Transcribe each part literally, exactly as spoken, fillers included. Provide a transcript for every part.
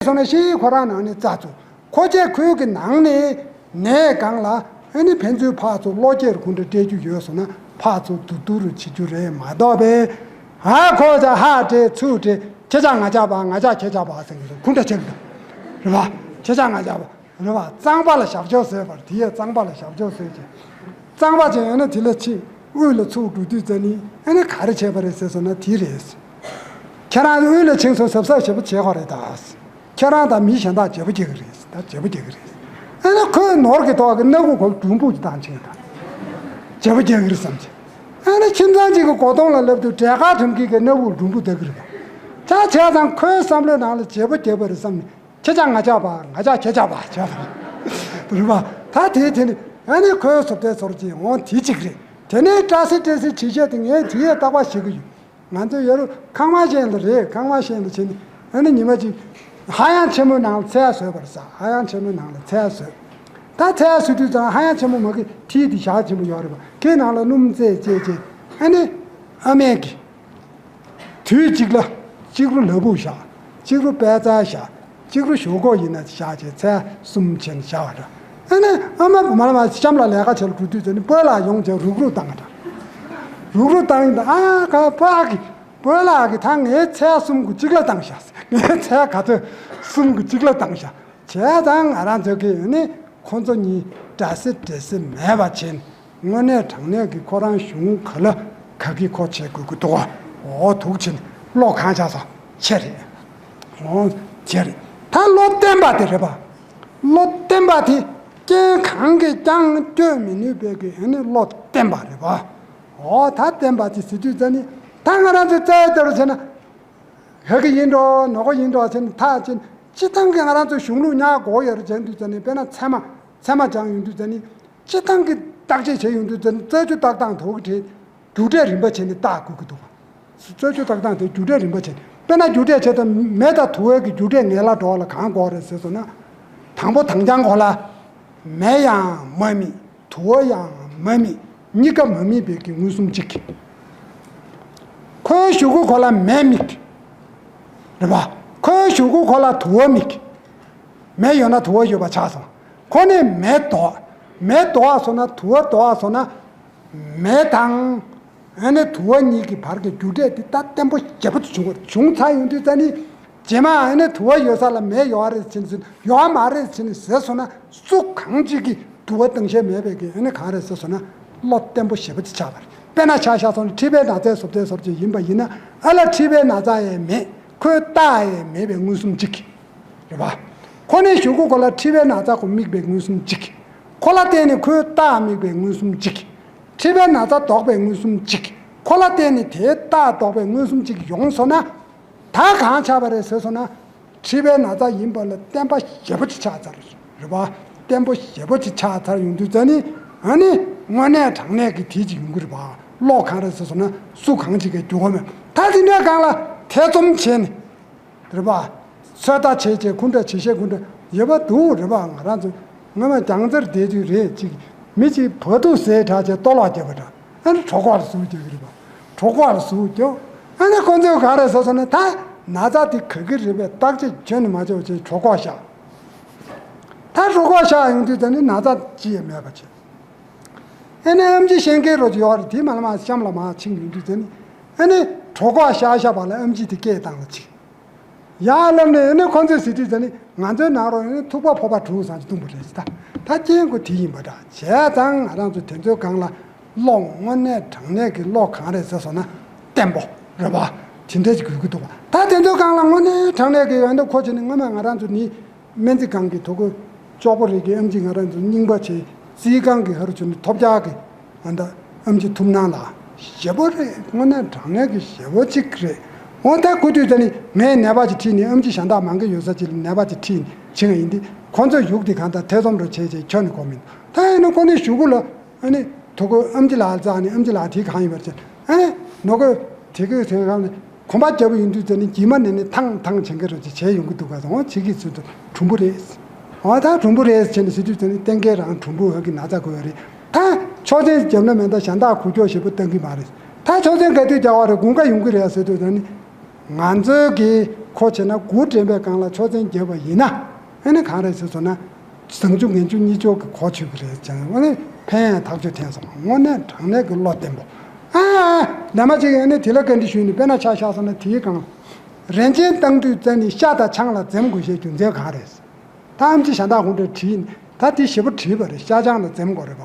སོང་ན་ཤི་ཁོ་རང་ནང་ནས་རྩ་ཚུགས། ཁོ་ཚོས་ཁོའི་གི་ནང་ནས་ནད་གང་ལ་ཨ་ནི་ཕན་ཚུན་ཕར་ཚུར་གློ་སྐྱེལ་གུ་འདྲ་སྤྲད་རྒྱུ་ཡོད་སོང་ན་ཕར་ཚུར་བསྡུར་བསྡུར་བྱེད་རྒྱུ་རེད་མ་གཏོགས་པས། ཧ་ཁོ་ཚོ་ཧ་སྤྲད་ཚུར་སྤྲད། ཁྱེད་ཅག་ང་ཅག་པ་ང་ཅག་ཁྱེད་ཅག་པ་ཟེར་གི་འདུག་གུ་འདྲ་བྱེད་གི་འདུག་རེད་བ། ཁྱེད་ཅག་ང་ཅག་པ་རེད་བ། གཙང་པ་ལ་ཞབས་ཞུ་བཟོས་པར་དེ་ཡས་གཙང་པ་ལ་ཞབས་ཞུ་བཟོས་ཀྱི། གཙང་པ་ཅན་ཡོད་ན་དེ་ལ་ཕྱིན་དབུས་ལ་ཚུར་འགྲོ་དུས་ཙ་ནི་ཨ་ནི་ག་རེ་བྱས་པ་རེད་ཟེར་སོང་ན་དེ་རེད། ཁྱེད་རང་དབུས་ལ་ཕྱིན་སོང་གཟབ་གཟབ་ཞེ་པོ་བྱེད་དགོས་རེད་ད། ཁྱེད་རང་དང་མི་གཞན་དག་བརྗེ་པོ་རྒྱག་གི་རེད་ད། བརྗེ་པོ་རྒྱག་གི་རེད། ཨ་ནི་ཁོས་ནོར་གྱི་ཐོག་གི་སྣ་ཁུག་གོ་སྒྲུམ་བུ་ཅིག་བཏང་ཕྱིན་ད། བརྗེ་པོ་རྒྱག་གི་རེད་བསམ་གྱི། ཨ་ནི་ཁྱིམ་ཚང་གཅིག་གི་སྒོ་སྟོང་ལ་སླེབས་དུས་འབྲས་དཀར་ཁྲིམས་ཀྱི་གི་སྣ་ཁུག་སྒྲུམ་བུ་བཏགས་གི་རེད་ད། ཆ་བྱས་ཙང་ཁོའི་བསམ་བློའི་ནང་ལ་བརྗེ་པོ་རྒྱག་པ་རེད་བསམ་ནས་ཁྱེད་ཅག་ང་ཅག་པ་ང་ཅག་ཁྱེད་ཅག་པ་བྱས་ཙང་རེད་པ། ད་དེའི་དེ་ནི་ཨ་ནི་ཁོའི་བཟོ་ལྟའི་ཚོར་གྱི་འོང་དེ་གཅིག་རེད། དེ་ནས་བཀྲ་ཤིས་བཀྲ་ཤིས་བྱེད་བྱེད་དེ་ངས་དེ་ཡས་རྟག་པར་ཞུ་གི་ཡོད། ང་ཚོ་ཡ་རུ་ཁང་བ་ཞན་ལ་རེད། ཁང་བ་ཞན་ལ་བྱས་ནས་ཨ་ནི་ཉི་མ་གཅིག་ཧ་ཡང་ཆེན་མོའི་ནང་ལ་ཚལ་བཟོས་པར་ཟ། ཧ་ཡང་ཆེན་མོའི་ནང་ལ་ཚལ་བཟོས། ད་ཚལ་བཟོས་དུས་ཙང་ཧ་ཡང་ཆེན་མོ་མ་གི་ཁྲིའི་དེ་ཞག་ཆེན་པོ་ཡོད་རེད་པ། ཁའི་ནང་ལ་སྣུམ་རྩེ་བཅད་བཅད་ཨ་ནི་ཨ་མས་གི་དུས་གཅིག་ལ་གཅིག་རུ་ལ་ཕུག་བཞག་གཅིག་རུ་པད་ཚལ་བཞག་གཅིག་རུ་ཞོག་ཁོག་ཡིན་ན་བཞག་བྱས་ཚལ་གསུམ་བྱས་ནས་བཞག་པ་འདྲ། ཨ་ནི་ཨ་མ་བུ་མ་ལ་མ་གཤམ་ལ་ལས་ཀ་བྱེད་ལ་འགྲོ་དུས་ཙ་ནི་སྤོ་ལགས་ཡོང་བྱས་རུག་རུག་བཏང་ག་འདྲ། རུག་རུག་བཏང་ཡིན་ད། ཨ་ཁ་ཕ་གི་སྤོ་ལགས་གི་ད་ངའི་ཚལ་གསུམ་གུ་གཅིག་ལ་བཏང་བཞག་ངའི་ཚལ་ག་ཚོད་གསུམ་གུ་གཅིག་ལ་བཏང་བཞག་བྱས་ཙང་ང་རང་ཚོ་གིས་ནི་ཁོ་ཚོ་གཉིས་འདྲ་སེ་འདྲ་སེ་མེད་པ་བྱས་ནས་དངོས་གནས་དྲང་གནས་ཀྱི་ཁོ་རང་གཞུང་ག་ལ་ག་གི་ཁོ་བྱེད་དགོས་ཀྱི་འདུག་ག་འོ་ཐུག་ཕྱིན་བློ་གང་ཆགས་སོང་ཆེ་རེད། འོ་ཆེ་རེད། ད་བློ་བརྟན་པ་དེ་རེད་པ། བློ་བརྟན་པ་དེ་རྐྱེན་གང་གིས་ཀྱང་གཅོད་མི་ནུས་པའི་གི་ཨ་ནི་བློ་བརྟན་པ་རེད་པ། འོ་ད་བརྟན་པ་དེ་ཟེར་དུས་ཙ་ནི་ད་ང་རང་ཚོའི་རྩ་བའི་ལྟ་བ་བྱས་ན། ཧ་གི་ཡིན་འགྲོ་ནོ་གོ་ཡིན་འགྲོ་ཟེར་ནས་ཐག་བཅད་ནས་སྤྱི་བཏང་གི་ང་རང་ཚོ་གཞུང་ལུགས་ཉག་གོ་ཡོད་རེད་བྱས་འདུག་ཟེར་ནས། དཔེར་ན་ཚད་མ་ཚད་མ་སྦྱང་ཡོང་དུས་ཟེར་ནས་སྤྱི་བཏང་གི་བརྟག་དཔྱད་བྱས་ཡོང་དུས་ཟེར་ནས་རྩ་ཆུ་བརྟག་སྟངས་དོག་གི་གྲས་རྒྱུ་འབྲས་རིམ་པ་བྱས་ནས་བརྟག་དགོས་ཀྱི་འདུག་ག་རྩ་ཆུ་བརྟག་སྟངས་དེ་རྒྱུ་འབྲས་རིམ་པ་བྱས། དཔེར་ན་རྒྱུ་འབྲས་བྱས་ཙང་མེ་དང་དུ་བའི་གི་རྒྱུ་འབྲས་ངན་ལ་འགྲོ་བ་ལ་གང་དགོས་རེད་ཟེར་སོང་ན། དང་པོ་དང་རྐྱང་གོ་ལ། མེ་ཡང་མ་དམིགས། དུ་བ་ཡང་མ་དམིགས། གཉིས་ཀ་མ་དམིགས་པའི་གི་མངོན་སུམ་གཅིག་ཁོའི་གཞུག་གུ་གོ་ལ་མེ་དམིགས། རེད་པ། ཁོའི་གཞུག་གུ་གོ་ལ་དུ་བ་དམིགས། མེ་ཡོད་ན་དུ་བ་ཡོད་པ་ཆགས་སོང་། ཁོ་ནས་མེ་དོག་མེ་དོག་སོང་ན་དུ་བ་དོག་སོང་ན། མེ་དང་། ཨ་ནི་དུ་བ་གཉིས་ཀྱི་བར་གྱི་རྒྱུ་འབྲས་དེ་ད་བརྟན་པོ་ཞེ་པོ་བྱུང་བ་བྱུང་ཚར་ཡོང་དུས་ཙ་ནི། རྗེས་མ་ཨ་ནི་དུ་བ་ཡོད་ས་ལ་མེ་ཡོད་རེད་ཟེར་ནས་ཡོད་མ་རེད་ཟེར་ནས་ཟེར་སོང་ན་སུ་གང་ཅིག་གིས་དུ་བ་སྟངས་ཤེས་མེད་པའི་གི་ཨ་ནི་གང་རེད་ཟེར་སོང་ན་བློ་བརྟན་པོ་ཞེ་པོ་ཅིག་ཆགས་པ་རེད། དཔེར་ན་ཆ་བཞག་སོང་ན་མཁྲིས་པའི་ན་ཚའི་བཟོ་ལྟའི་བཟོ་བཅོས་ཡིན་པ་ཡིན་ན་ཨ་ལ་མཁྲིས་པའི་ན་ཚ་ཡང་མེད། ཁོའི་རྟགས་ཡང་མེད་པའི་མངོན་སུམ་གཅིག་རེད་པ། ཁོ་ནས་གཞུག་གུ་གོ་ལ་མཁྲིས་པའི་ན་ཚ་གོ་དམིགས་པའི་མངོན་སུམ་གཅིག་ཁོ་ལ་བརྟེན་ནས་ཁོའི་རྟགས་དམིགས་པའི་མངོན་སུམ་གཅིག་མཁྲིས་པའི་ན་ཚ་ལྡོག་པའི་མངོན་སུམ་གཅིག་ཁོ་ལ་བརྟེན་ནས་དེའི་རྟགས་ལྡོག་པའི་མངོན་སུམ་གཅིག་ཡོང་སོང་ན། ད་གང་ཆགས་པ་རེད་ཟེར་སོང་ན། མཁྲིས་པའི་ན་ཚ་ཡིན་པ་ལ་བརྟན་པ་ཞེ་པོ་ཅིག་ཆགས་ཚར་རེད་པ། བརྟན་པོ་ཞེ་པོ་ཅིག་ཆགས་ཚར་ཡོང་དུས་ཙ་ནི། ཨ་ནི་དངོས་གནས་དྲང་གནས་ཀྱི་དེ་ཅིག་ཡོང་གི་རེད་པ། བློ་གང་རེད་ཟེར་སོང་ན་སུ་གང་ཅིག་གིས་འགྱུར་བ་མེད། ད་དེ་འདྲའི་སྒང་ལ་ཐེ་ཚོམ་བྱས་ནས། རེད་པ། ཚོད་ལྟ་བྱས་བྱས་ཁུ་འདྲ་བྱེད་ཤེས་ཁུ་འདྲ་ཡོད་པ་འདུག་རེད་པ། ང་རང་ཚོ་སྔོན་མ་རྒྱང་རྩར་བསྡད་དུས་རེད་ཅིག་མི་གཅིག་བ་ཐུག་ཟས་དྲགས་བྱས་ལྟོ་ལོག་བརྒྱབ་པ་འདྲ། ཨ་ནི་གྲོད་ཁོག་ལ་ཟུག་རྒྱག་གི་རེད་པ། གྲོད་ཁོག་ལ་ཟུག་རྒྱག་ཨ་ནི་ཁོ་ཚོས་ག་རེ་ཟེར་སོང་ན་ད་ན་ཚ་དེ་ག་གི་རེད་པས་བརྟག་དཔྱད་བྱས་ནས་མ་བྱས་པ་བྱས་གྲོད་ཁོག་བཤགས། ད་གྲོད་ཁོག་བཤགས་ཡོང་དུས་ད་ནི་ན་ཚ་ཅི་ཡང་མེད་པ་བྱས། ཨ་ནི་ཨེམ་ཆི་བཤད་མཁན་རོ་ཅིག་ཡོད་རེད། དེ་མ་ལ་མ་གཤམ་ལ་མ་ཕྱིན་ཡོང་དུས་ད་ནི་ཨ་ནི་གྲོད་ཁོག་བཤགས་བཤགས་པ་ལ་ཨེམ་ཆི་དེ་སྐད་བཏང་ལ་ཅིག་ཡ་ལབ་ནས་ཨ་ནི་ཁོ་ཚོས་ཟེར་དུས་ཟེར་ནི་ང་ཚོའི་ནང་རོ་ཨ་ནི་ཐུག་པ་ཕོར་པ་དྲུག་ཙམ་ཅིག་བཏུང་བ་རེད་ཟེར། ད་ད་རྐྱེན་གོ་དེ་ཡིན་པ་འདྲ་བྱས་ཙང་ང་རང་ཚོ་དེ་ཚོའི་སྒང་ལ་བློ་དངོས་གནས་དྲང་གནས་ཀྱི་བློ་གང་རེད་ཟེར་སོང་ན་བརྟན་པོ་རེད་པ། དེ་འདྲ་ཅིག་དགོས་ཀྱི་འདུག་པ། ད་དེ་ཚོའི་སྒང་ལ་དངོས་གནས་དྲང་གནས་ཀྱི་ཡོད་འདུག་ཁོ་བྱས་ནས་སྔོན་མ་ང་རང་ཚོ་ནི། སྨན་རྩིས་ཁང་གི་དོ་དགོས་ཅོག་པོ་རེད་ཀྱི་ཨེམ་ཆི་ང་རང་ཚོ་རྙིང་པ་བྱས་རྩིས་ཁང་གི་ཧ་རུ་ཆུ་ནི་ཐོབ་རྒྱག་གི་ཨ་ད་ཨེམ་ཆི་ཐུབ་སྣང་ལ་ཞེ་པོ་རེད། དངོས་གནས་དྲང་གནས་ཀྱི་ཞེ་པོ་གཅིག་རེད། འོ་ད་ཁུ་དུས་ད་ནི་ངས་ནད་པ་ཅིག་ཁྲིད་ནས་ཨེམ་ཆི་གཞན་དག་མང་གི་ཡོད་ས་ཅིག་ལ་ནད་པ་ཅིག་ཁྲིད་ནས་ཕྱིན་པ་ཡིན་ཏེ་ཁོ་ཚོས་ཡུག་དེ་གང་ལྟར་ཐེ་ཚོམ་རུ་བྱས་བྱས་ཁྱོན་ནས་གོ་མིན། ད་ཡིན་ན་ཁོ་ནི་གཞུག་གུ་ལ་ཨ་ནི་དོ་དགོས་ཨེམ་ཆི་ལགས་རྩ་ནས་ཨེམ་ཆི་ལགས་དེ་གང་ཡིན་པར་བྱས་ཨ་ནི་ནོ་གོས་དེ་གོས་དེ་གང་ནས། གོམ་པ་རྒྱབ་ཡོང་དུས་ཙ་ནི་རྗེས་མ་ནས་ནི་ཐང་ཐང་བྱེད་མཁན་རོ་ཅིག་བྱས་ཡོང་གི་འདུག་ག་འོ་བྱེད་ཀྱི་ཚུལ་དུ་གྲུམ་བུ་རེད། འོ་ད་གྲུམ་བུ་རེད་བྱས་ནས་ཟེར་དུས་ཙ་ནི་གཏན་འཁེལ་རང་གྲུམ་བུ་ཧ་གི་ན་ཚ་དགོས་ཡ་རེད། ད་ཆོག་མཆན་བརྒྱབ་ན་མེད་ད་གཞན་དག་འགུལ་སྐྱོད་ཞེ་པོ་གཏང་གི་མ་རེད། ད་ཆོག་མཆན་ག་དུས་རྒྱག་བ་རེད་དགུན་ཁ་ཡོང་གི་རེད་ཟེར་དུས་ཙ་ནི། ང་ཚོའི་གི་ཁོ་བྱས་ན་དགུ་འདྲེན་པའི་སྒང་ལ་ཆོས་ཚན་བརྒྱབ་པ་ཡིན་ན། ཨ་ནི་གང་རེད་ཟེར་སོང་ན། བཟང་སྤྱོད་ངན་སྤྱོད་གཉིས་ཆོག་གི་གོ་ཆོད་ཀྱི་རེད་ཅང་། ཨ་ནི་ཕན་ཡང་ཐག་ཆོད་འཐེན་སོང་། དངོས་གནས་དྲང་གནས་ཀྱི་བློ་བརྟན་པོ། ཨ་ཨ་ཨ། ལས་མ་གཅིག་ཨ་ནི་དེ་ལ་བཀའ་འདྲི་ཞུས་ནས་དཔེར་ན་ཆ་བཞག་སོང་ན། དེའི་སྒང་རན་ཆེན་བཏང་དུས་ཙ་ནི་ཤ་དང་ཆང་ལ་འཛེམ་དགོས་ཞེས་རྒྱུ་མཚན་གང་རེད། ད་ཨམ་ཆི་གཞན་དག་ཁོང་ཁྲོས་དྲིས། ད་དེ་ཞེ་པོ་དྲིས་པ་རེད། ཤ་ཆང་ལ་འཛེམ་དགོས་རེད་པ།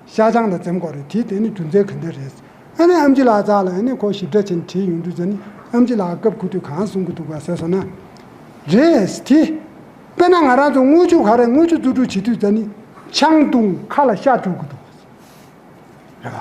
ཤ་ཆང་ལ་འཛེམ་དགོས་རེད། དེ་དེ་ནི་རྒྱུ་མཚན་ག་འདྲ་རེད། ཨ་ནི་ཨམ་ཆི་ལགས་རྩ་ལ་ཨ་ནི་ཁོ་ཞིབ་ཕྲ་བྱས་ནས་དྲིས་ཡོང་དུས་ཙ་ནི། ཨམ་ཆི་ལགས་སྐབས་ཁུ་དུས་གང་གསུང་གི་འདུག་ག་ཟེར་སོང་ན། རེད་དེ། དཔེར་ན་ང་རང་ཚོ་དངུལ་ཆུ་ག་རེ་དངུལ་ཆུ་བཙོ་བཀྲུ་བྱེད་དུས་ཙ་ནི་ཆང་བཏུང་ཁ་ལ་ཤ་བཙུགས་ཀྱི་འདུག་རེད་པ།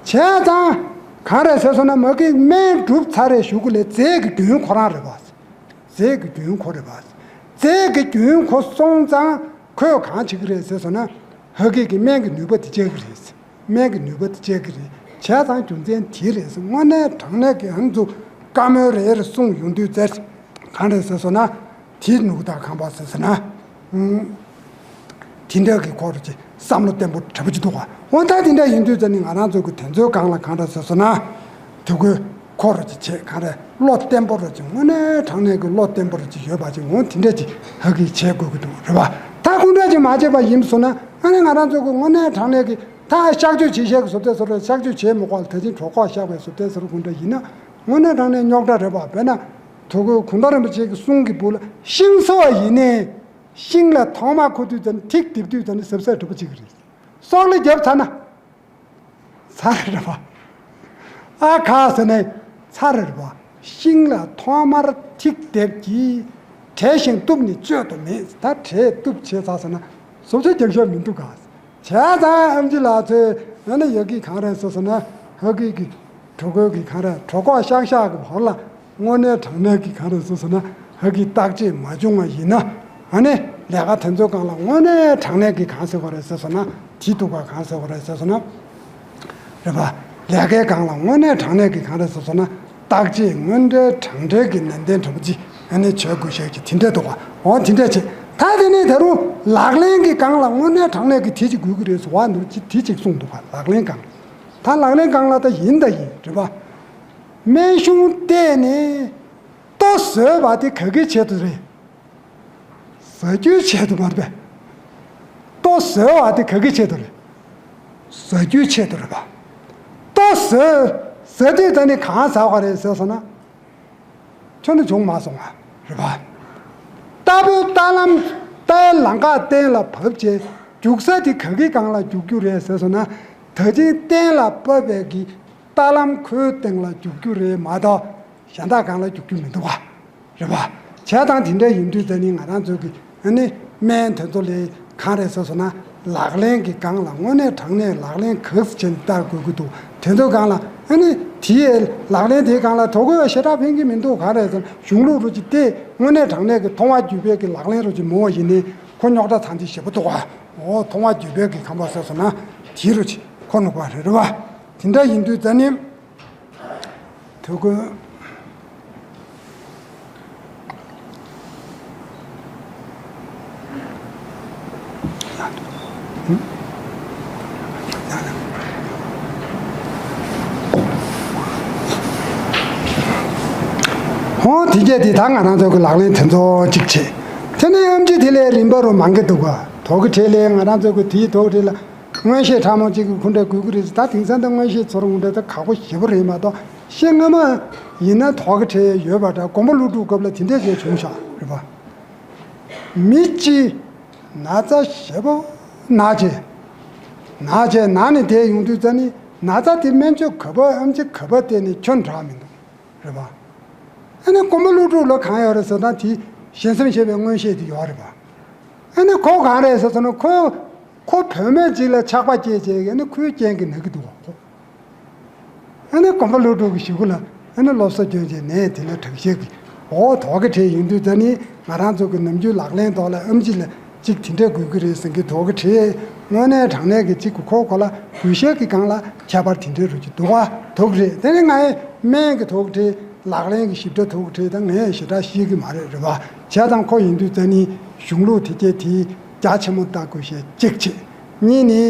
བྱས་ཙང་གང་རེད་ཟེར་སོང་ན། མ་གི་སྨན་གྲུབ་ཚར་རེད་ཞུ་གི་ལས་རྫས་ཀྱི་རྒྱུན་ཁོ་རང་རེད་པ། རྫས་ཀྱི་རྒྱུན་ཁོ་རེད་པ། རྫས་ཀྱི་རྒྱུན་ཁོ་སོང་ཙང་ཁོས་གང་བྱེད་ཀྱི་རེད་ཟེར་སོང་ན། ཧ་གི་གི་སྨན་གྱི་ནུས་པ་དེ་སྤྱད་ཀྱི་རེད། སྨན་གྱི་ནུས་པ་དེ་སྤྱད་ཀྱི་རེད། བྱས་ཙང་རྒྱུ་མཚན་དེ་རེད། དངོས་གནས་དྲང་གནས་ཀྱི་ཨ་ནི་ཚོ་བཀའ་མོལ་རེ་རེ་གསུངས་ཡོང་དུས་ཙར་གང་རེད་ཟེར་སོང་ན། དེ་ནུ་གུ་དང་ཁང་པ་ཟེར་སོང་ན། ཨུམ། དེ་འདྲ་གི་སྐོར་གྱི་བསམ་བློ་བརྟན་པོ་དྲག་པོ་ཅིག་འདུག་ག། འོ་ད་དེ་འདྲ་ཡིན་དུས་ཙ་ནི་ང་རང་ཚོ་གི་དེ་ཚོའི་སྒང་ལ་གང་འདྲ་ཟེར་སོང་ན། དུ་གོས་ཁོ་རུ་ཅིག་བྱེད་གང་རེད། བློ་བརྟན་པོ་རུ་ཅིག་དངོས་གནས་དྲང་གནས་ཀྱི་བློ་བརྟན་པོ་རུ་ཅིག་ཡོད་པ་ཅིག་འོ་དེ་འདྲ་ཅིག་ཧ་གི་བྱེད་དགོས་ཀྱི་འདུག་རེད་པ། ད་ཁོང་འདྲ་ཅིག་མ་བྱེད་པ་ཡིན་སོང་ན། ཨ་ནི་ང་རང་ཚོ་གི་དངོས་གནས་དྲང་གནས་ཀྱི་ད་གཤག་བཅོས་བྱེད་ཤག་གི་བཟོ་ལྟ་བཟོ་རུ་གཤག་བཅོས་བྱེད་མི་དགོས་ལ། ད་ཅིག་གྲོད་ཁོག་གཤག་པའི་བཟོ་ལྟ་བཟོ་རུ་ཁོང་འདྲ་ཡིན་ན། དངོས་གནས་དྲང་གནས་རྙོག་དྲ་རེད་པ། དཔེར་ན། དུ་གོས་གུང་ཐང་རིན་པོ་ཆེ་གི་གསུང་གི་བུ་ལ་ཤིང་བཟོ་བ་ཡིན་ནའི། ཤིང་ལ་ཐོག་མ་ཁུ་དུས་ཙམ་ཐིག་འདེབས་དུས་ཙམ་ནི་གཟབ་གཟབ་གྲུབ་པ་ཅིག་རེད། སོག་ལེ་བརྒྱབ་ཚར་ན། ཚར་རེད་པ། ཨ་ཁ་ཟེར་ནས་ཚར་རེད་པ། ཤིང་ལ་ཐོག་མར་ཐིག་འདེབས་ཀྱིས། བྲེགས་ཤིང་གཏུབས་ནི་གཅོད་དུ་མེད། ད་བྲེགས་གཏུབས་བྱས་ཚར་ཟེར་ན་བཟོ་ལྟ་རྒྱབ་ཤོག་མི་འདུག་ག། བྱས་ཙང་ཨམ་ཆི་ལགས་ཚོས་ཨ་ནི་ཡ་གི་གང་རེད་ཟེར་སོང་ན། ཧ་གི་གི་གྲོད་ཁོག་གི་གང་རེད། གྲོད་ཁོག་གཤག་གཤག་གི་བར་ལ་དངོས་གནས་དྲང་གནས་ཀྱི་གང་རེད་ཟེར་སོང་ན། ཧ་གི་བརྟག་དཔྱད་མ་བྱུང་བ་ཡིན་ན། ཨ་ནི་ལས་ཀ་དེ་ཚོའི་སྒང་ལ་དངོས་གནས་དྲང་གནས་ཀྱི་གང་ཟེར་བ་རེད་ཟེར་སོང་ན། དེ་འདུག་ག། གང་ཟེར་བ་རེད་ཟེར་སོང་ན། རེད་པ། ལས་ཀའི་སྒང་ལ་དངོས་གནས་དྲང་གནས་ཀྱི་གང་རེད་ཟེར་སོང་ན། བརྟག་དཔྱད་དངོས་འབྲེལ་དྲང་འབྲེལ་གྱི་ནན་ཏན་དྲག་པོ་ཅིག་ཨ་ནི་བྱེད་དགོས་ཤག་ཅིག་དེ་འདྲ་འདུག་ག། འོ་དེ་འདྲ་བྱེད། ད་དེ་ནས་ད་རུང་ལག་ལེན་གྱི་སྒང་ལ་དངོས་གནས་དྲང་གནས་ཀྱི་དེ་ཅིག་དགོས་ཀྱི་རེད་ཟེར་བ་འདུག་ཅིག་དེ་ཅིག་གསུངས་འདུག་ག། ལག་ལེན་སྒང་། ད་ལག་ལེན་སྒང་ལ་ད་ཡིན་ད་ཡིན་རེད་པ། སྨན་གཞུང་བལྟས་ནས་ལྟོ་ཟོས་པ་དེ་ག་གི་ཆེད་དུ་རེད། ཟ་རྒྱུའི་ཆེད་དུ་མ་རེད་པས། ལྟོ་ཟོས་པ་དེ་ག་གི་ཆེད་དུ་རེད། ཟ་རྒྱུའི་ཆེད་དུ་རེད་པ། ལྟོ་ཟོས། ཟ་དུས་ད་ནི་གང་ཟ་བ་རེད་ཟེར་སོང་ན། ཁྱོན་ནས་བྱུང་མ་སོང་བ་རེད་པ། རྟ་ཕོའི་རྟ་ལམ། རྟའི་ལམ་ཁ་གཏན་ལ་ཕབ་བྱས་རྒྱུག་ས་དེ་ག་གི་སྒང་ལ་རྒྱུག་རྒྱུ་རེད་ཟེར་སོང་ན། ད་ཅིང་གཏན་ལ་ཕབ་པའི་གི་རྟ་ལམ་ཁོའི་སྟེང་ལ་རྒྱུག་རྒྱུ་རེད་མ་གཏོགས། གཞན་དག་སྒང་ལ་རྒྱུག་རྒྱུ་མི་འདུག་ག། རེད་པ། བྱས་ཙང་དེ་འདྲ་ཡིན་དུས་ད་ནི་ང་རང་ཚོ་གི་ཨ་ནི་སྨན་དེ་ཚོ་ལས་གང་རེད་ཟེར་སོང་ན། ལག་ལེན་གྱི་སྒང་ལ་དངོས་གནས་དྲང་གནས་ལག་ལེན་ག་ཚོད་བྱས་ནས་བསྟར་དགོས་ཀྱི་འདུག། དེ་ཚོའི་སྒང་ལ་ཨ་ནི་དེའི་ལག་ལེན་དེའི་སྒང་ལ་དོ་གོས་ཞེ་དྲག་ཕན་གྱི་མི་འདུག། གང་རེད་ཟེར་ན་གཞུང་ལུགས་རུ་ཅིག་སྟེ། དངོས་གནས་དྲང་གནས་ཀྱི་མཐོང་བ་བརྒྱུད་པའི་གི་ལག་ལེན་རུ་ཅིག་མོ་བ་ཡིན་ནའི་ཁོ་རྙོག་དྲ་ཚང་ཅིག་ཞེ་པོ་འདུག་ག། འོ་མཐོང་བ་བརྒྱུད་པའི་གི་ཁང་པ་ཟེར་སོང་ན་དེ་རུ་ཅིག་ཁོ་ནུག་པ་རེད། རེད་པ། དེ་འདྲ་ཡིན་དུས་ད་ནི། དུ་གུ། ཧོ་དེ་རྗེས་དེ་ད་ང་རང་ཚོ་གི་ལག་ལེན་དེ་ཚོ་གཅིག་བྱེད། དེ་ནས་ཨམ་ཆི་དེ་ལས་རིམ་པ་རུ་མང་གི་འདུག་ག། དོ་གི་ཁྲིད་ལས་ང་རང་ཚོ་གི་དེའི་དོ་གི་ཁྲིད་ལ། མངོན་ཤེས་ཕྲ་མོ་གཅིག་གི་ཁུ་འདྲ་དགོས་ཀྱི་རེད། ད་དེང་སང་ད་མངོན་ཤེས་ཚོར་འུ་འདྲ་ད་ཁག་པོ་ཞེ་པོ་རེད་མ་གཏོགས། ཤེས་སྔ་མ་ཡིན་ན་དོགས་ཀྱི་བྲལ་ཡོད་པ་འདྲ། མགོན་པོ་ཀླུ་སྒྲུབ་སྐབས་ལ་དེ་འདྲས་ཅིག་བྱུང་ཤག་རེད་པ། མི་གཅིག་ན་ཚ་ཞེ་པོ་ན་བྱས། ན་བྱས་ན་ནས་དེ་ཡོང་དུས་ཙ་ནི་ན་ཚ་དེ་སྨན་བཅོས་ག་པ་ཨམ་ཆི་ག་པ་བསྟེན་ནས་ཁྱོན་དྲག་མི་འདུག་རེད་པ། ཨ་ནི་མགོན་པོ་ཀླུ་སྒྲུབ་ལ་གང་ཡོད་རེད་ཟེར་ན་དེ་ཞལ་འཛུམ་ཞེས་པའི་མངོན་ཤེས་དེ་ཡོད་རེད་པ། ཨ་ནི་ཁོ་གང་རེད་ཟེར་སོང་ན་ཁོ། ཁོ་བུད་མེད་ཅིག་ལ་ཆགས་པ་སྐྱེས་བྱས་ཨ་ནི་ཁོའི་རྐྱེན་གྱིས་ན་གི་འདུག་ག་ཁོ། ཨ་ནི་མགོན་པོ་ཀླུ་སྒྲུབ་ཀྱི་གཞུག་གུ་ལ་ཨ་ནི་སློབ་གསོ་སྐྱོན་བྱས་ནས་དེ་ལ་དྲག་ཤེས་ཀྱི་འོ་དོགས་ཀྱི་བྲལ་ཡིན་དུས་ད་ནི་ང་རང་ཚོ་གི་ནམ་རྒྱུན་ལག་ལེན་ཐོག་ལ་ཨམ་ཆི་ལ་གཅིག་དེ་འདྲས་དགོས་ཀྱི་རེད་ཟེར་གི་དོགས་ཀྱི་བྲལ། དངོས་གནས་དྲང་གནས་ཀྱི་གཅིག་གི་ཁོ་ཁོ་ལ་དགོས་ཤེས་ཀྱི་སྒང་ལ་ཁྱད་པར་དེ་འདྲས་རུ་ཅིག་འདུག་ག་དོགས་ཀྱི་རེད། དེ་ནི་ང་ཡི་སྨན་གྱི་དོགས་ཀྱི་བྲལ། ལག་ལེན་གྱི་ཞིབ་ཕྲ་དོགས་ཀྱི་བྲལ་ད་ངས་ཞེ་དྲག་ཤེས་ཀྱི་མ་རེད་རེད་པ། བྱས་ཙང་ཁོ་ཡིན་དུས་ད་ནི་གཞུང་ལུགས་དེ་སྐད་དེ་རྒྱ་ཆེན་མོ་ལྟ་དགོས་ཤེས་གཅིག་བྱེད། གཉིས་ནི་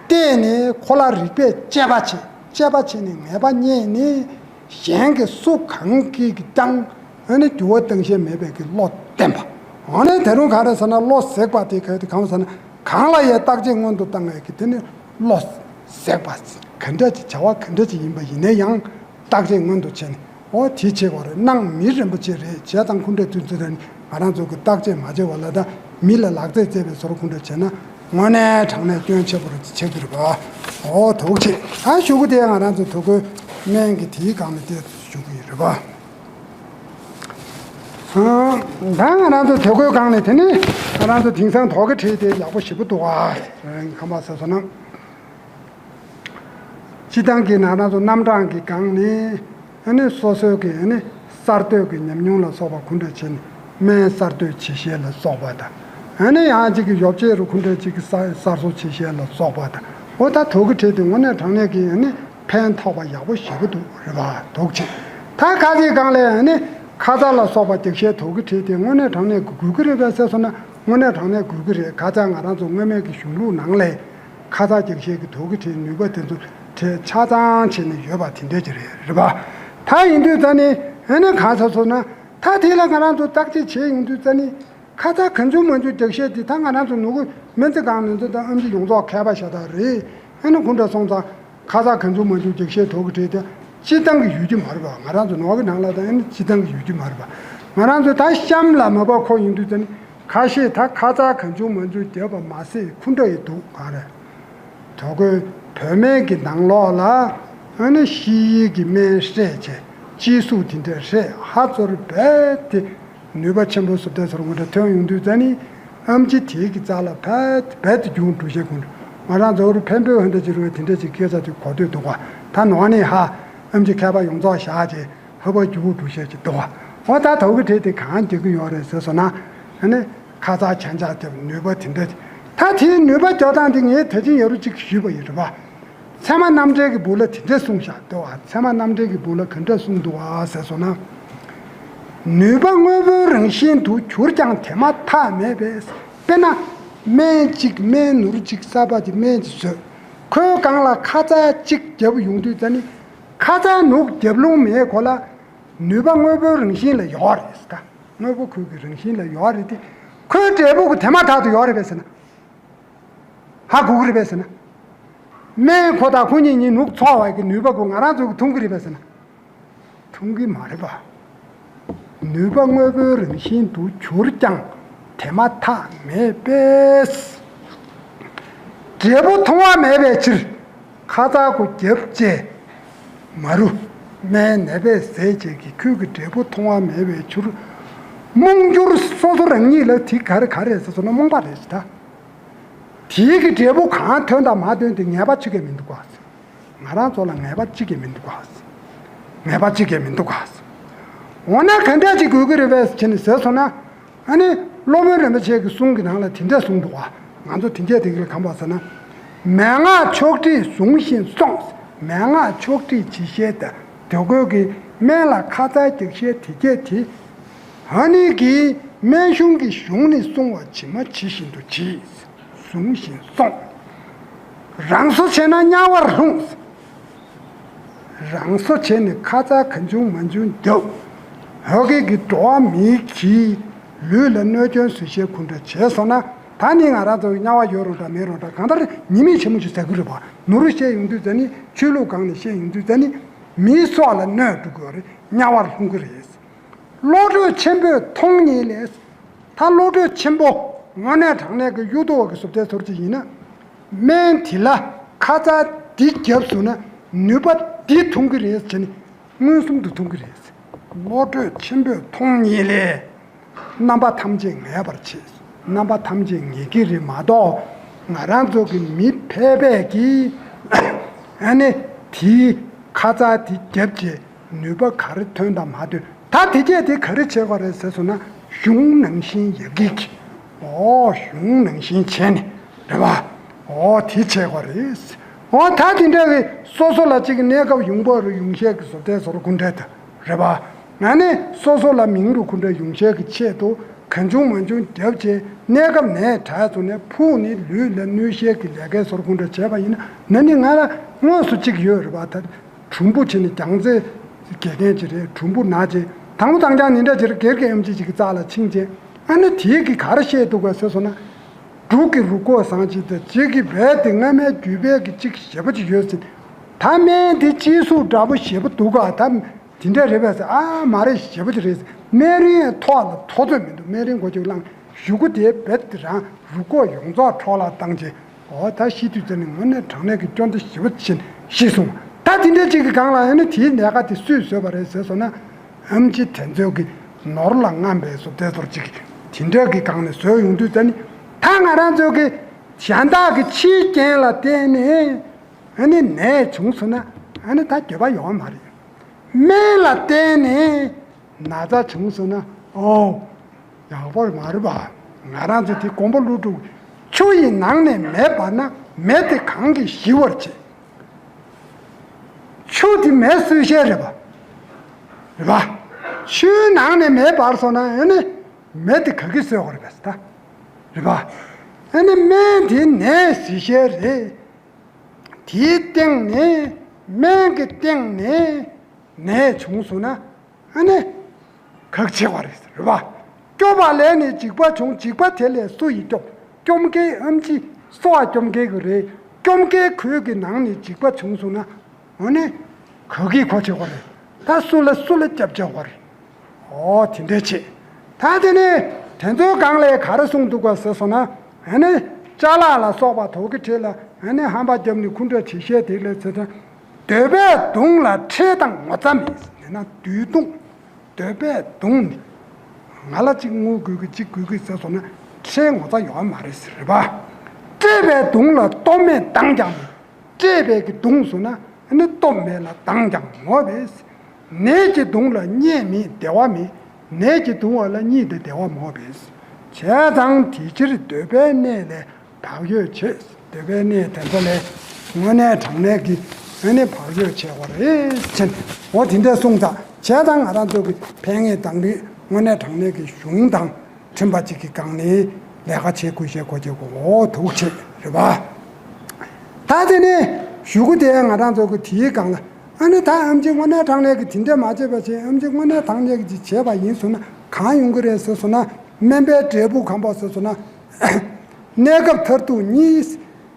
བལྟས་ནས་ཁོ་ལ་རིགས་པས་དཔྱད་པ་བྱེད། དཔྱད་པ་བྱས་ནས་ངེས་པ་རྙེད་ནས་ གཞན་གྱི་སུ་གང་གིས་ཀྱང་ཨ་ནི་འགྱུར་བ་བཏང་ཤེས་མེད་པའི་གི་བློ་བརྟན་པ། འོ་ན་དེ་རུང་ག་རེ་ཟེར་ན་བློ་གཟེགས་པ་དེ་ག་དེ་གང་ཟེར་ན་གང་ལ་ཡང་བརྟག་དཔྱད་སྔོན་དུ་བཏང་བའི་གི་དེ་ནི་བློ་གཟེགས་པ། ག་འདྲ་ཅིག་བྱ་བ་ག་འདྲ་ཅིག་ཡིན་པ་ཡིན་ན་ཡང་བརྟག་དཔྱད་སྔོན་དུ་བྱས་ནས། འོ་དེ་བྱེད་དགོས་རེད། གནང་མི་རིན་པོ་ཆེ་རེད། བྱས་ཙང་སྐུ་འདྲ་བསྟུན་ཚུལ་དེ་ནི་ང་རང་ཚོ་གི་བརྟག་དཔྱད་མ་བྱས་པ་ལ་ད་མི་ལ་ལག་རྩལ་རྩེད་པའི་བཟོ་འདྲ་ཁོ་འདྲ་བྱས་ན་དངོས་གནས་དྲང་གནས་སྐྱོན་ཆེ་པོ་རེད་ཆགས་ཀྱི་རེད་པ། འོ་དོགས་ཆེ། ད་གཞུག་གུ་དེ་ང་རང་ཚོ་དོ་ཁོའི་སྨན་གྱི་དེའི་སྒང་ལ་དེ་ཞུ་གི་ཡོད་རེད་པ། ཨ། ད་ང་རང་ཚོ་དོ་ཁོའི་སྒང་ནས་དེ་ནི་ང་རང་ཚོ་དེང་སང་དོགས་ཀྱི་ཁྲིད་དེ་ཡག་པོ་ཞེ་པོ་འདུག་ཨ། ཁམས་པ་ཟེར་སོང་ན། སྤྱིར་བཏང་གི་ནང་ན་ཚོ་རྣམ་གྲངས་ཀྱི་སྒང་ནས་ཨ་ནི་སོ་སོའི་གི་ཨ་ནི་གསར་གཏོད་ཀྱི་ཉམས་མྱོང་ལ་སོགས་པ་ཁོ་འདྲ་བྱས་ནས་སྨན་གསར་གཏོད་བྱེད་ཤེས་ལ་སོགས་པ་དང་། ཨ་ནི་ཡང་ཅིག་གི་ཡོ་བྱད་རུ་ཁོ་འདྲ་ཅིག་གི་གསར་གསར་བཟོ་བྱེད་ཤེས་ལ་སོགས་པ་དང་། འོ་ད་དོ་གི་ཁྲིད་དེ་དངོས་གནས་དྲང་གནས་ཀྱི་ཨ་ནི་ཕན་ཐོགས་པ་ཡག་པོ་ཞེ་པོ་འདུག་རེད་པ། དོགས་ཆེ། ད་ཁ་ཅིག་སྒང་ལས་ཨ་ནི་ཁ་ཚ་ལ་སོགས་པ་རྒྱག་ཤེས་དོ་གི་ཁྲིད་དེ་དངོས་གནས་དྲང་གནས་དགོས་ཀྱི་རེད་པས་ཟེར་སོང་ན་དངོས་གནས་དྲང་གནས་དགོས་ཀྱི་རེད། ཁ་ཚ་ང་རང་ཚོ་སྔོན་མའི་གི་གཞུང་ལུགས་ནང་ལས། ཁ་ཚ་རྒྱག་ཤེས་ཀྱི་དོ་གི་ཁྲིད་ནུས་པ་དེ་ཚོ་ཁྲིད་ཆ་ཚང་བྱས་ནས་ཡོད་པ་དེ་འདྲ་ཅིག་རེད། རེད་པ། ད་ཡིན་དུས་ཙ་ནི་ཨ་ནི་གང་ཟག་ཚོ་ན་ད་དེ་ལ་ང་རང་ཚོ་བརྟག་དཔྱད་བྱེད་ཡོང་དུས་ཙ་ནི་ཁ་ཚ་གང་བྱུང་མང་བྱུང་རྒྱག་ཤེས་དེ་ད་ང་རང་ཚོ་ནུ་གུ་སྨན་རྩིས་ཁང་ནས་ཚོ་དང་ཨེམ་ཆི་ཡོངས་རྫོགས་མཁས་པ་ཤ་སྟག་རེད། ཨ་ནི་ཁོ་འདྲ་སོང་ཙང་ཁ་ཚ་གང་བྱུང་མང་བྱུང་རྒྱག་ཤེས་དོ་གི་ཁྲིད་དེ་སྤྱིར་བཏང་གི་ཡོད་ཀྱི་མ་རེད་པ། ང་རང་ཚོ་ནུ་གུ་ནང་ལ་དང་ཨ་ནི་སྤྱིར་བཏང་གི་ཡོད་ཀྱི་མ་རེད་པ། ང་རང་ཚོ་ད་གཤམ་ལ་མ་བབས་ཁོ་ཡིན་དུས་ཙ་ནི། ཁ་ཤས་ད་ཁ་ཚ་གང་བྱུང་མང་བྱུང་བརྒྱབ་པ་མ་ཟད་ཁོ་འདྲ་ཡི་འདུག་ག་རེ། དོ་གོས་བོད་སྨན་གྱི་ནང་ལོགས་ལ་ཨ་ནི་ཤི་ཡི་གི་སྨན་སྤྲད་བྱས་སྤྱི་གཟུགས་དེ་འདྲ་རེད་ཧ་ཚོར་བས་དེ་ནུས་པ་ཆེན་པོ་བཟོ་ལྟ་ཚོར་ངོ་འདྲ་ཐོན་ཡོང་དུས་ཙ་ནི་ཨམ་ཆི་དེའི་གི་རྩ་ལ་བས་བས་དེ་རྒྱུང་འགྲོ་བཤད་ཁོ་འདྲ་ང་རང་ཚོ་རུ་ཕན་པོའི་ཧོན་ད་ཅི་རུ་བས་དེ་འདྲ་ཅིག་སྐད་ཆ་དེ་གོ་ཐོས་འདུག་ག་ད་ནོར་ནི་ཧ་ཨམ་ཆི་མཁས་པ་ཡོངས་རྫོགས་བཞག་བྱས། ཧ་པ་རྒྱུ་བོ་འབྲུ་ཤེས་ཀྱི་འདུག་བ། འོ་ད་དོ་གི་གྲས་དེ་གང་རྒྱག་གི་ཡོད་རེད་ཟེར་སོང་ན། ཨ་ནི་ཁ་ཚ་ཆ་འཇགས་རྒྱབ་ནུས་པ་དེ་འདྲ། ད་དེའི་ནུས་པ་རྒྱག་སྟངས་དེ་ངས་ད་ཅི་ཡ་རུ་གཅིག་ཞུས་པ་ཡིན་རེད་པ། ཚད་མ་རྣམ་འགྲེལ་གྱི་སྦུག་ལ་དེ་འདྲ་གསུངས་བཞག་འདུག་བ། ཚད་མ་རྣམ་འགྲེལ་གྱི་སྦུག་ལ་ག་འདྲ་གསུངས་འདུག་བ་ཟེར་སོང་ན། ནུས་པ་དངོས་པོའི་རང་བཞིན་དུ་གྱུར་ཀྱང་དེ་མ་ཐག་མེད་པས། དཔེར་ན། སྨན་གཅིག་སྨན་ནོར་གཅིག་གསར་པ་གཅིག་སྨན་གཅིག་བཟོས། ཁོའི་སྒང་ལ་ཁ་ཚ་གཅིག་རྒྱབ་ཡོང་དུས་ཙ་ནི། ཁ་ཚ་ནུག་རྒྱབ་ལུང་མེད་ཁོ་ལ། ནུས་པ་དངོས་པོའི་རང་བཞིན་ལ་ཡོད་རེད་ད། དངོས་པོ་ཁོའི་གི་རང་བཞིན་ལ་ཡོད་རེད་དེ། ཁོའི་འབྲས་བུ་གི་དེ་མ་ཐག་ཏུ་ཡོད་རེད་པས་ཟེར་ན། ཧ་གོ་གི་རེད་པས་ཟེར་ན། སྨན་ཁོ་དང་ཁོ་གཉིས་གཉིས་ནུག་འཚོ་བའི་གི་ནུས་པ་ཁོ་ང་རང་ཚོ་གི་མཐོང་གི་རེད་པས་ཟེར་ན། མཐོང་གི་མ་རེད་པ། ནུས་པ་དངོས་པོའི་རང་བཞིན་དུ་གྱུར་ཀྱང་དེ་མ་ཐག་མེད་པས། འབྲས་བུ་མཐོང་བ་མེད་པའི་ཕྱིར། ཁ་ཚ་ཁོ་རྒྱབ་བཅས། མ་རུ། སྨན་ནད་པས་ཟས་བཅས་ཀྱི་ཁོའི་གི་འབྲས་བུ་མཐོང་བ་མེད་པའི་ཕྱིར། རྨོངས་གྱུར་སོ་སོ་རང་ཉིད་ལ་དེ་ག་རེ་ག་རེ་ཟེར་སོང་ན་རྨོངས་པ་རེད་ད། དེའི་གི་འབྲས་བུ་གང་ཐོན་དང་མ་ཐོན་དེ་ངེས་པ་གཅིག་ཀྱང་མི་འདུག་ག་ང་རང་ཚོ་ལ་ངེས་པ་གཅིག་ཀྱང་མི་འདུག་ག་ངེས་པ་གཅིག་ཀྱང་མི་འདུག་ག་འོ་ན་ག་འདྲ་ཅིག་དགོས་ཀྱི་རེད་པས་ཟེར་ནས་ཟེར་སོང་ན། ཨ་ནི་སློབ་དཔོན་རིན་པོ་ཆེ་གི་གསུང་གི་ནང་ལ་དེ་འདྲ་གསུངས་འདུག་ག་ང་ཚོ་དེ་འདྲ་དེ་གི་ལ་གང་པ་ཟེར་ན། མན་ངག་ཕྱོགས་བསྒྲིགས་བཟུང་ཞིང་སོང་། མན་ངག་ཕྱོགས་བསྒྲིགས་ཇི་བཤད་དེ་དོ་གོས་ཀྱི་སྨན་ལ་ཁ་ཚ་རྒྱག་ཤེས་དེ་སྐད་དེ། ཨ་ནི་གི་སྨན་གཞུང་གི་གཞུང་ནས་གསུང་བ་ཇི་མ་ཇི་བཞིན་དུ་གྱིས། བཟུང་ཞིང་སོང་། རང་བཟོ་བྱས་ན་དམྱལ་བར་ལྷུང་། རང་བཟོ་བྱས་ནས་ཁ་ཚ་གང་བྱུང་མང་བྱུང་རྒྱབ། ཧོ་གེ་གི་འགྲོ་བ་མིའི་གི་ལུས་ལ་གནོད་སྐྱོན་བཟོ་ཤེས་ཁོ་འདྲ་བྱས་སོང་ན། ད་ནི་ང་རང་ཚོ་དམྱལ་བ་ཡོད་རུང་འདྲ་མེད་རུང་འདྲ་གང་ལྟར་ཉེས་དམིགས་ཆེན་མོ་ཞིག་ཟ་གི་རེད་པ། ནོར་བཤད་ཡོང་དུས་ཙ་ནི་ཆོས་ལུགས་སྒང་ནས་བཤད་ཡོང་དུས་ཙ་ནི་མིའི་སྲོག་ལ་གནོད་འགྲོ་གི་ཡོད་རེད། དམྱལ་བར་ལྷུང་གི་རེད། བློ་གྲོས་ཆེན་པོས་མཐོང་ཉིད་ལས། ད་བློ་གྲོས་ཆེན་པོ་དངོས་གནས་དྲང་གནས་ཀྱི་གཡུ་ཐོག་གི་བཟོ་ལྟའི་ཚོར་ཅིག་ཡིན་ན། སྨན་དེ་ལ་ཁ་ཚ་འདི་བརྒྱབ་སོང་ན་ནུས་པ་འདི་ཐོན་གི་རེད་ཟེར་ནས་མངོན་སུམ་དུ་མཐོང་གི་རེད། བློ་གྲོས་ཆེན་པོས་མཐོང་ཉིད་ལས། རྣམ་པ་ཐམས་ཅད་ངེས་པར་བྱེད། རྣམ་པ་ཐམས་ཅད་ངེས་ཀྱི་རེད་མ་གཏོགས། ང་རང་ཚོ་གི་མི་ཕལ་པས་ཀྱིས་ཨ་ནི་དེའི་ཁ་ཚ་དེ་བརྒྱབ་རྗེས། ནུས་པ་ག་རེ་ཐོན་དང་མ་ཐོན། ད་དེ་སྐད་དེ་ག་རེ་བྱེད་དགོས་རེད་ཟེར་སོང་ན། གཞུང་ནང་བཞིན་ཡག་གིག་ཨོ་གཞུང་ནང་བཞིན་བྱས་ནས་རེད་པ། ཨོ་དེ་བྱེད་དགོས་རེད། ཨོ་ད་དེ་འདྲ་གི་སོ་སོ་ལ་གཅིག་གི་གནས་སྐབས་ཡོང་འབབ་རུ་ཡོང་ཤེས་ཀྱི་བཟོ་ལྟའི་བཟོ་འདྲ་ཁོ་འདྲ་དང་རེད་པ། ང་ནི་སོ་སོ་ལ་མིང་རུ་ཁོ་འདྲ་ཡོང་ཤེས་ཀྱི་ཆེད་དུ་གང་བྱུང་མང་བྱུང་བརྒྱབ་བྱས་གནས་སྐབས་ནས་དྲག་སོང་ནས་ཕུགས་ནི་ལུས་ལ་གནོད་ཤེས་ཀྱི་ལས་ཀའི་བཟོ་འདྲ་ཁོ་འདྲ་བྱས་པ་ཡིན་ན་ན་ནི་ང་ལ་དངོས་སུ་གཅིག་ཡོད་རེད་པ། ད། གྲུང་པོ་བྱས་ནས་རྒྱང་རྩེ་ དགེ་རྒན་ཅིག་རེད། གྲུམ་བུ་ན་བྱས། དང་པོ་དང་རྐྱང་ཉིན་གྲངས་ཅིག་རེད། སྒེར་གྱི་ཨེམ་ཆི་ཅིག་གི་རྩ་ལ་ཕྱིན་བྱས། ཨ་ནི་དེའི་གི་ག་རེ་བཤད་འདུག་ག་ཟེར་སོང་ན། འབྲུག་གི་རུ་ཁོག་བཟང་ཅིག་དང་གཅིག་གི་བལ་དེ་སྔ་མའི་རྒྱུད་པའི་གི་གཅིག་ཞེ་པོ་ཅིག་ཡོད་ཟེར། ད་སྨན་དེ་སྤྱི་གཟུགས་འདྲ་པོ་ཞེ་པོ་འདུག་ག་ད་དེ་འདྲ་རེད་པས་ཟེར། ཨ་མ་རེད། ཞེ་པོ་ཅིག་རེད་ཟེར། སྨན་རིན་ཐོག་ལ་ཐོག་ཚོད་མི་འདུག་སྨན་རིན་གོ་ཅིག་བླངས། གཞུག་གུ་དེའི་བལ་དེ་རང་རུ་ཁོག་ཡོངས་རྫོགས་འཕྲོ་བརླག་བཏང་རྗེས། འོ་ད་ཤི་དུས་ཙམ་ནས་དངོས་གནས་དྲང་གནས་ཀྱི་སྐྱོན་དེ་ཞེ་པོ་ཅིག་ཤི་སོང་། ད་དེ་འདྲའི་ཅིག་གི་སྒང་ལ་ཨ་ནི་དེའི་ལས་ཀ་དེ་སུས་བཟོས་པ་རེད་ཟེར་སོང་ན། ཨེམ་ཆི་དེ་ཚོའི་གི་ནོར་ལ་རྔམ་པའི་བཟོ་དེ་ཚོར་ཅིག་དེ་འདྲའི་གི་སྒང་ནས་བཟོས་ཡོང་དུས་ཙམ་ནས། ད་ང་རང་ཚོའི་གི་གཞན་དག་གི་ཕྱིའི་རྐྱེན་ལ་བརྟེན་ནས་ཨ་ནི་ནད་བྱུང་སོང་ན། ཨ་ནི་ད་འགྱོད་པ་ཡོང་བ་མ་རེད། སྨན་ལ་བརྟེན་ནས་ན་ཚ་བྱུང་སོང་ན། ཨོ། ཡག་པོ་མ་རེད་པ། ང་རང་ཚོ་དེ་མགོན་པོ་ཀླུ་སྒྲུབ། ཆུ་ཡི་ནང་ནས་མེ་འབར་ན་མེ་དེ་གང་གིས་ཞི་བར་བྱེད། ཆུ་དེ་མེ་གསོད་བྱེད་རེད་པ། རེད་པ། ཆུའི་ནང་ནས་མེ་འབར་སོང་ན་ཨ་ནི་མེ་དེ་ག་གིས་གསོད་དགོས་རེད་པས་ད། རེད་པ། ཨ་ནི་སྨན་དེ་ནད་ཞི་བྱེད་རེད། དེའི་སྟེང་ནས་སྨན་གྱི་སྟེང་ནས་ནད་བྱུང་སོང་ན། ཨ་ནི་ག་གིས་བྱེད་དགོས་རེད། རེད་པ། སྐྱོབ་པ་ལས་ནི་འཇིགས་པ་བྱུང་། འཇིགས་པ་དེ་ལས་སུ་ཡིས་སྐྱོབ། སྐྱོབ་མཁན་ཨེམ་ཆི་གསོ་བ་སྐྱོབ་མཁན་གྱི་རེད། སྐྱོབ་མཁན་ཁོའི་གི་ནང་ནས་འཇིགས་པ་བྱུང་སོང་ན། འོ་ནི་ག་གིས་གོ་ཆོད་དགོས་རེད། ད་སུ་ལ་སུ་ལ་སྐྱབས་བཅོལ་དགོས་རེད། ཨོ་དེ་འདྲ་བྱེད། ད་དེ་ནས་དེ་ཚོའི་སྒང་ལ་ག་རེ་གསུངས་འདུག་ག་ཟེར་སོང་ན། ཨ་ནི་ཅ་ལག་ལ་སོགས་པ་དོག་གི་ཁྲིད་ལ། ཨ་ནི་ཧམ་པ་བརྒྱབ་ནས་འཁུན་སྒྲ་ཇི་བཤད་དེ་ལ་ཟེར་ད། འདོད་པས་གདུངས་ལ་ཁྲེལ་དང་ངོ་ཚ་མེད། ཡང་ན་འདོད་གདུང་། འདོད་པས་གདུངས་ནས། ང་ལ་གཅིག་དངུལ་དགོས་ཀྱི་གཅིག་དགོས་ཀྱི་ཟེར་སོང་ན་ཁྲེལ་ངོ་ཚ་ཡོད་མ་རེད་ཟེར་རེད་པ། སྤྲད་པས་གདུངས་ལ་སྟོབས་མེད་མདངས་ཀྱང་མེད། སྤྲད་པའི་གི་གདུངས་སོང་ན་ཨ་ནི་སྟོབས་མེད་ལ་མདངས་ཀྱང་མེད་པས། ནད་ཀྱིས་གདུངས་ལ་རྙེད་མེད་བདེ་བ་མེད། ནད་ཀྱིས་གདུང་བ་ལ་རྙེད་དེ་བདེ་བ་མེད་པས། བྱས་ཙང་དེ་ཕྱིར་འདོད་པའི་གནས་ལས་བག་ཡོད་བྱེད། འདོད་པའི་གནས་དེ་ཚོ་ལས་དངོས་གནས་དྲང་གནས་ཀྱི་ཨ་ནི་བག་ཡོད་བྱེད་དགོས་རེད་ཟེར། འོ་དེ་འདྲ་གསུངས་ཙང་། བྱས་ཙང་ང་རང་ཚོ་གི་ཕན་ངེས་དང་རིགས་དངོས་གནས་དྲང་གནས་ཀྱི་གཞུང་དང་མཐུན་པ་ཅིག་གི་སྒང་ནས་ལས་ཀ་བྱེད་དགོས་ཤེས་གོ་བྱེད་དགོས། འོ་ཐུགས་ཆེ་རེད་པ། ད་དེ་ནས་གཞུག་གུ་དེ་ང་རང་ཚོ་གི་དེའི་སྒང་ལ། ཨ་ནི་ད་ཨེམ་ཆི་དངོས་གནས་དྲང་གནས་ཀྱི་དེ་འདྲ་མ་བྱས་པ་བྱས། ཨེམ་ཆི་དངོས་གནས་དྲང་གནས་ཀྱི་ཅིག་བྱས་པ་ཡིན་སོང་ན་གང་ཡོང་གི་རེད་ཟེར་སོང་ན། སྨན་པའི་འབྲས་བུ་གང་པ་ཟེར་སོང་ན། གནས་སྐབས་མཐར་ཐུག་གཉིས།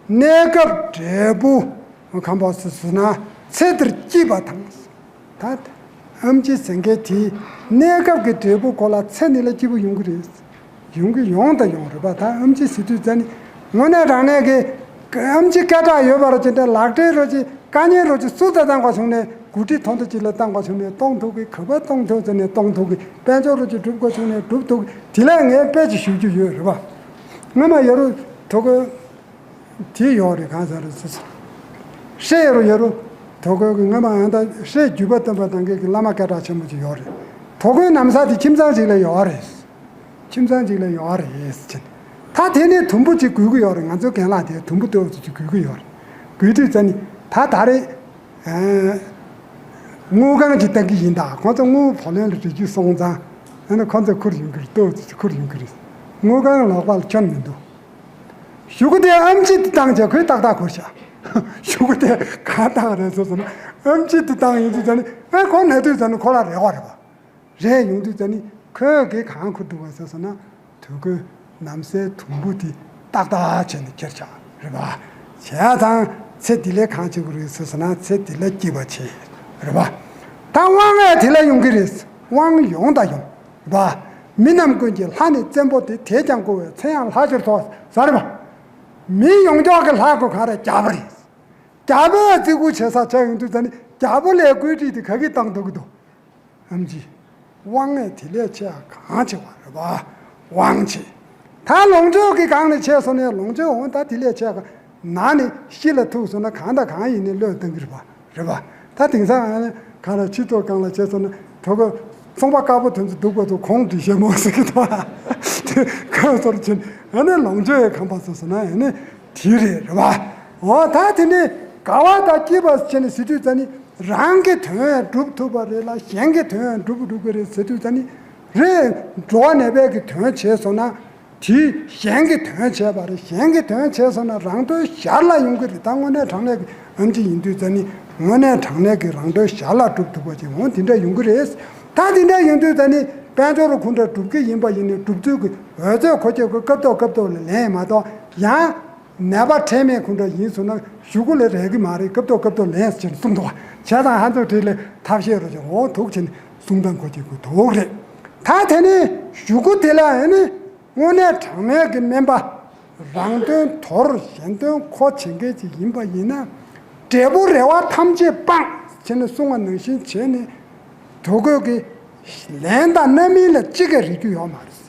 གནས་སྐབས་འབྲས་བུ་གང་པ་ཟེར་སོང་ན་ཚེ་འདིར་སྐྱིད་པ་དང་། ད་ཨེམ་ཆི་ཟེར་མཁན་དེའི་གནས་སྐབས་ཀྱི་འབྲས་བུ་ཁོ་ལ་ཚེ་འདི་ལ་སྐྱིད་པོ་ཡོང་གི་རེད། ཡོང་གི་ཡོང་དང་ཡོང་རེད་པ། ད་ཨེམ་ཆི་ཟེར་དུས་ཙ་ནི་དངོས་གནས་དྲང་གནས་ཀྱི་ཨེམ་ཆི་སྐད་གྲགས་ཡོད་པ་རོ་ཅི་འདྲ། ལག་འབྲེལ་རོ་ཅི། དཀའ་ངལ་རོ་ཅི། སུ་ད་བཏང་པ་བྱུང་ནས་འགོ་ཁྲིད་མཐོ་ཚད་ཅིག་ལ་བཏང་པ་བྱུང་ནས་གཏོང་ཐུབ་ཀྱི། ག་པར་གཏོང་ཐུབ་ཟེར་ནས་གཏོང་ཐུབ་ཀྱི། དཔལ་འབྱོར་རོ་ཅི་སྒྲུབ་དགོས་བྱུང་ནས་སྒྲུབ་ཐུབ་ཀྱི། དེ་ལས་ངས་དཔེ་ཅིག་ཞུ་རྒྱུ་ཡོད་རེད་པ། སྔོན་མ་ཡ་རུ་དོ་དགོན་དེ་ཡོད་རེད། གང་ཟེར་རེད་ཟེར། སྲས་ཡ་རུ་ཡ་རུ་དོ་དགོན་གྱི་སྔོན་མ་ཨ་ད་སྲས་བརྒྱུད་པ་བསྟན་པ་དང་གི་བླ་མ་སྐད་གྲགས་ཆེན་པོ་ཅིག་ཡོད་རེད། དོ་དགོན་ནམ་ས་དེ་ཁྱིམ་ཚང་ཅིག་ལ་ཡོད་རེད། ཁྱིམ་ཚང་གཅིག་ལ་ཡོད་རེད་ཟེར། ད་དེ་ནས་དུམ་བུ་གཅིག་དགོས་ཀྱི་ཡོད་རེད། ང་ཚོའི་རྒན་ལགས་དེ་དུམ་བུ་ཏོག་ཙམ་ཅིག་དགོས་ཀྱི་ཡོད་རེད། དགོས་དུས་ཙ་ནི་ད་ད་རེས་ཨ་དངུལ་ཁང་གཅིག་བཏང་གི་ཡིན། ད་ཁོང་ཚོ་དངུལ་བུ་ལོན་ལ་སྤྲད་རྒྱུ་སོང་ཙང་ཨ་ནི་ཁོང་ཚོས་ཁུར་ཡོང་གི་རེད། ཏོག་ཙམ་ཅིག་ཁུར་ཡོང་གི་རེད། དངུལ་ཁང་ལོག་པ་ལ་སྐྱོན་མི་འདུག་གཞུག་གུ་དེ་ཨེམ་ཆི་དེ་བཏང་བྱས་ཁོས་ཏག་ཏག་ཁུར་བཞག་གཞུག་གུ་དེ་གང་བཏང་རེད་ཟེར་སོང་ན། ཨེམ་ཆི་དེ་བཏང་ཡོང་དུས་ཙ་ནི་ཨ་ཁོ་ན་དུས་ཙ་ནི་ཁོ་ལ་རེ་བ་རེད་པ། རེད། ཡོང་དུས་ཙ་ནི་ཁོས་གེ་གང་ཁུར་འདུག་བ་ཟེར་སོང་ན། དུས་ཀུན་ནམ་སའི་དུམ་བུ་དེ་ཏག་ཏག་བྱས་ནས་ཁྱེར་བཞག་རེད་པ། བྱས་ཙང་ཚེ་འདི་ལས་གང་བྱེད་དགོས་རེད་ཟེར་སོང་ན། ཚེ་འདི་ལ་སྐྱིད་པ་བྱེད་རེད་པ། ད་དབང་ངས་དེ་ལ་ཡོང་གི་རེད། དབང་ཡོང་དང་ཡོང་རེད་པ། མི་རྣམས་ཀུན་གྱི་ལྷ་ནི་བཙན་པོ་སྟེ། དེས་ཀྱང་བསྐུལ་བས་མཚན་ཡང་ལྷ་ཆེར་ཐོགས་ཟེར་རེད་པ། མི་ཡོངས་རྫོགས་ཀྱི་ལྷ་དགོས་གང་རེད། རྒྱལ་པོ་རེད། རྒྱལ་པོས་བརྩི་བཀུར་བྱེད་ས་ཆ་ཡོང་དུས་ཙ་ནི་རྒྱལ་པོ་ལས་བཀོད་སྒྲིག་དེ་ག་གིས་བཏང་ཐུབ་ཀྱི་འདུག་ཨེམ་ཆི། དབང་ངས་དེ་ལས་ཆེ་བ་གང་བྱེད་པ་རེད་པ། དབང་ཆེ། ད་ལོངས་སྤྱོད་ཀྱི་སྒང་ནས་བྱས་སོང་ན་ལོངས་སྤྱོད་འོང་ད་དེ་ལས་ཆེ་བ་ན་ནི་ཤི་ལ་ཐུག་སོང་ན་གང་དང་གང་ཡིན་ནའི་བློས་བཏང་གི་རེད་པ། རེད་པ། ད་དེང་སང་ཨ་ནི་གང་ལ་ཕྱི་ཐོག་སྒང་ལ་བྱས་སོང་ན་གྲོགས་པོ་ཚོང་པ་དཀར་པོ་དེ་ཚོ་སྡུག་པ་ཚོ་གོང་དུ་བཤད་མོ་ཟེར་གི་འདུག་པ། དེ་གང་ཚོར་ཕྱིན་ཨ་ནི་ལོངས་སྤྱོད་ཡས་ཁམས་པ་ཚོ་སོང་ན་ཨ་ནི་དེ་རེད། རེད་པ། འོ་ད་དེ་ནི་དགའ་བ་དང་སྐྱིད་པ་བྱས་ནས་ཟེར་དུས་ཙ་ནི། རང་གི་དོན་སྒྲུབ་ཐུབ་པ་རེད་ལ་གཞན་གྱི་དོན་སྒྲུབ་སྒྲུབ་ཀྱི་རེད་ཟེར་དུས་ཙ་ནི། རེད། འགྲོ་བ་ནད་པའི་གི་དོན་བྱས་སོང་ན་དེ་གཞན་གྱི་དོན་བྱས་པ་རེད། གཞན་གྱི་དོན་བྱས་སོང་ན་རང་དོན་གཞན་ལ་ཡོང་གི་རེད། ད་དངོས་གནས་དྲང་གནས་ཀྱི་ ཨམ་ཅི་ཡིན་དུས་ཙ་ནི་དངོས་གནས་དྲང་གནས་ཀྱི་རང་དོན་ཞར་ལ་སྒྲུབ་ཐུབ་པ་ཅིག་འོང་དེ་འདྲ་ཡོང་གི་རེད། ད་དེ་འདྲ་ཡོང་དུས་ཙ་ནི་དཔལ་འབྱོར་ཁོ་འདྲ་སྒྲུབ་ཀྱི་ཡིན་པ་ཡིན་ནའི་སྒྲུབ་ཚུལ་གྱི་འོལ་ཚོད་ཁོ་ཅག་གི་སྐབས་ཐོག་སྐབས་ཐོག་ལ་ལེན་མ་གཏོགས་ཡང་། ནད་པ་ཁྲེལ་མེད་ཁོ་འདྲ་ཡིན་སོང་ན་གཞུག་གུ་ལ་རེག་གི་མ་རེད། སྐབས་ཐོག་སྐབས་ཐོག་ལེན་ཟེར་ནས་གསུངས་འདུག་བ། བྱས་ཙང་ཧན་ཚོ་བྲིས་ལས་ཐབས་ཤེས་རོ་ཅིག་འོང་ཐུག་བྱས་ནས་གསུང་སྟངས་ཁོ་ཅིག་གི་དོག་རེད། ད་དེ་ནས་གཞུག་གུ་དེ་ལ་ཨེ་ནི་དངོས་གནས་དྲང་གནས་ཀྱི་སྨན་པ་རང་དོན་དོར་གཞན་དོན་མཁོ་བྱེད་མཁན་ཅིག་ཡིན་པ་ཡིན་ན་འབྲས་བུ་རེ་བ་ཐམས་ཅད་སྤངས་བྱས་ནས་གསུང་བ་ནང་བཞིན་བྱས་ནས་དོ་གོས་ཀྱི་ལན་དང་རྣམ་སྨིན་ལ་ཅི་ག་རིག་རྒྱུ་ཡོད་མ་རེད།